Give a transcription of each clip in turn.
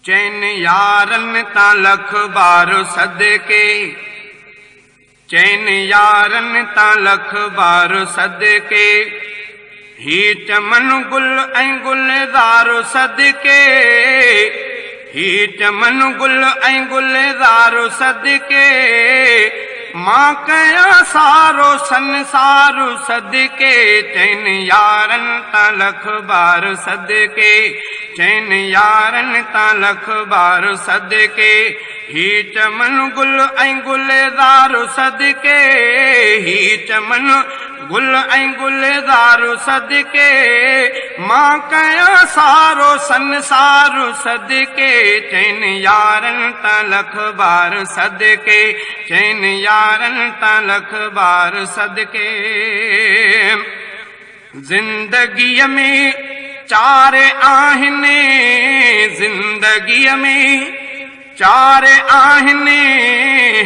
चइनि यारनि तां लख बार सदके, चइनि यारनि तां लख बार सदके, ही चमन गुल ऐं गुलज़ार सदके, ही चमन गुल ऐं गुलज़ार सदके, मां कयां सारो संसार सदके, चइनि यारनि तां लख बार सदके, चइनि यारनि तां लख बार सदके, ही चमन गुल ऐं गुलज़ार सदके, ही चमन गुल ऐं गुलज़ार सदके, मां कयां सारो संसार सदके, चइनि यारनि तां लख बार सदके, चइनि यारनि तां लख बार सदके। ज़िंदगीअ में चार आहिनि, ज़िंदगीअ में चार आहिनि,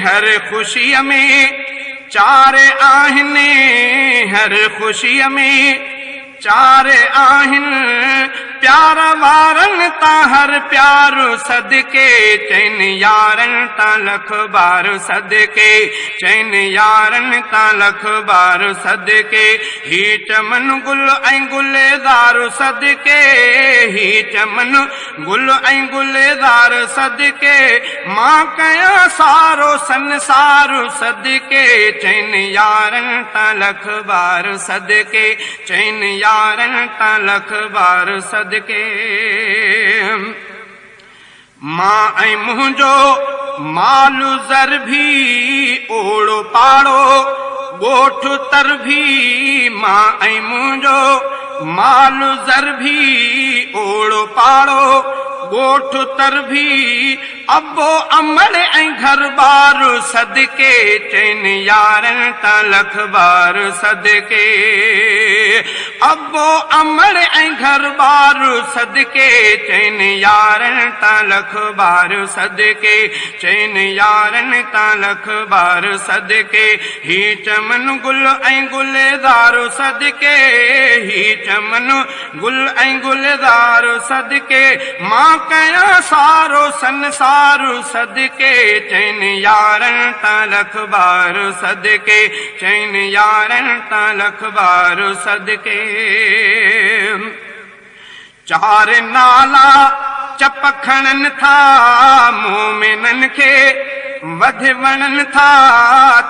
हर ख़ुशीअ में चार आहिनि, हर ख़ुशीअ में चार आहिनि, प्यार वारनि तां हर प्यार सदके, चइनि यारनि तां लख बार सदके, चइनि यारनि तां लख बार सदके, ही चमन गुल ऐं गुलज़ार सदके, ही चमन गुल ऐं गुलज़ार सदके, मां कयां सारो संसार सदके, चइनि यारनि तां लख बार सदके, चइनि यारनि तां लख बार सदके। मां ऐं मुंहिंजो माल ज़र भी ओड़ो पाड़ो ॻोठ तर भी, मां ऐं मुंहिंजो माल ज़र भी ओड़ो पाड़ो ॻोठ तर भी, अबो अमड़ ऐं घर बार सदके, चइनि यारनि तां लख बार सदके, अबो अमड़ ऐं घर बार सदके, चइनि यारनि तां लख बार सदके, चइनि यारनि तां लख बार सदके, ही चमन गुल ऐं गुलज़ार सदके, ही चमन गुल ऐं गुलज़ार सदके, मां कयां सारो संसार सदके, चइनि यारनि तां लख बार सदके, चइनि यारनि तां लख बार सदके। चार नाला चप खणनि था मोमिननि खे वध वणनि था,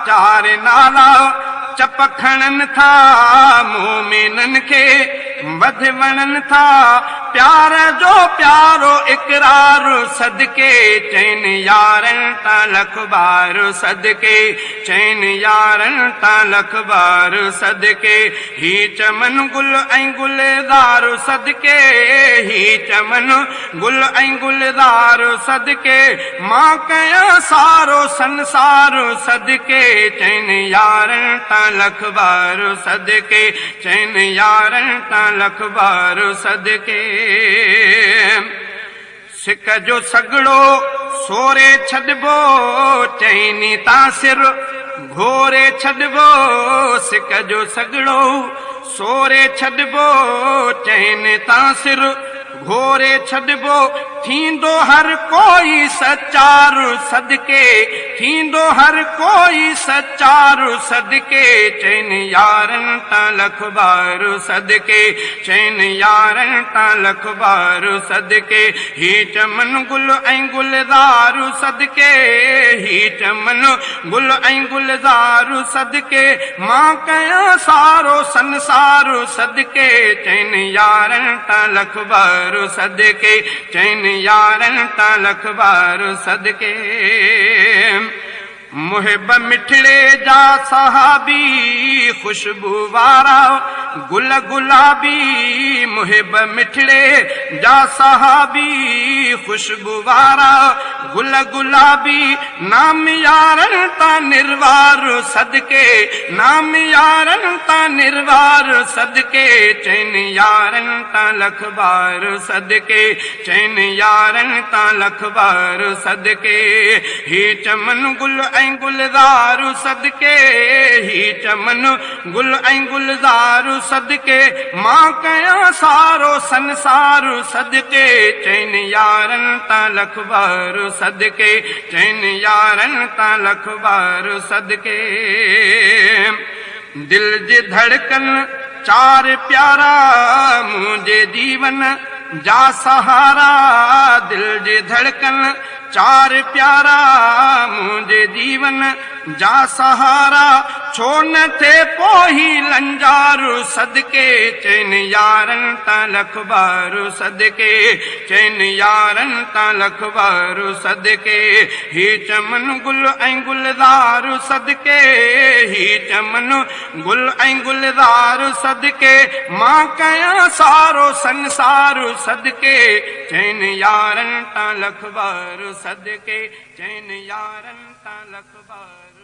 चार नाला चप खणनि था मोमिननि खे वध वणनि था, प्यार जो प्यारो इकरार सदके, चइनि यारनि तां लख बार सदके, चइनि यारनि तां लख बार सदके, ही चमन गुल ऐं गुलज़ार सदके, ही चमन गुल ऐं गुलज़ार सदके, मां कयां सारो संसार सदके, चइनि यारनि तां लख बार सदके, चइनि यारनि तां लख बार सदके। सिक जो सगड़ो सोरे छॾिबो, चइनि तां सिर घोरे छॾिबो, सिक जो सगड़ो सोरे छॾिबो, चइनि तां सिर घोरे छॾिबो, थींदो हर कोई सचार सदके, थींदो हर कोई सचार सदके, चइनि यारनि तां लख बार सदके, चइनि यारनि तां लख बार सदके, ही चमन गुल ऐं गुलज़ार सदके, ही चमन गुल ऐं गुलज़ार सदके, मां कयां सारो संसार सदके, चइनि यारनि तां लख बार सदके, चइनि यारनि तां लख बार सदके। मुहिब मिठड़े जा सहाबी खुशबू वारा गुल गुलाबी, मुहिब मिठड़े जा सहाबी खुशबू वारा गुल गुलाबी, नाम यारनि तां निर्वार सदके, नाम यारनि तां निर्वार सदके, चइनि यारनि तां लख बार सदके, चइनि यारनि तां लख बार सदके, ही चमन गुल ऐं गुलज़ार सदके, ही चमन गुल ऐं गुलज़ार सदके, मां कयां सारो संसार صدقي، چئن يارن تان لک بار صدقي، چئن يارن تان لک بار صدقي. دل جي ڌڙڪن چار پيارا، منهنجي جيون جا سهارا. دل جي ڌڙڪن چار پيارا، منهنجي جيون جا سهارا. ڇو نه ٿئي پوءِ هي لنجار صدقي، چئن يارن تان لک بار صدقي، چئن يارن تان لک بار صدقي. هي چمن گل ۽ گلزار صدقي، هي چمن گل ۽ گلزار صدقي. مان ڪيان سارو سنسار صدقي، چئن يارن تان لک بار صدقي، چئن يارن تان لک بار.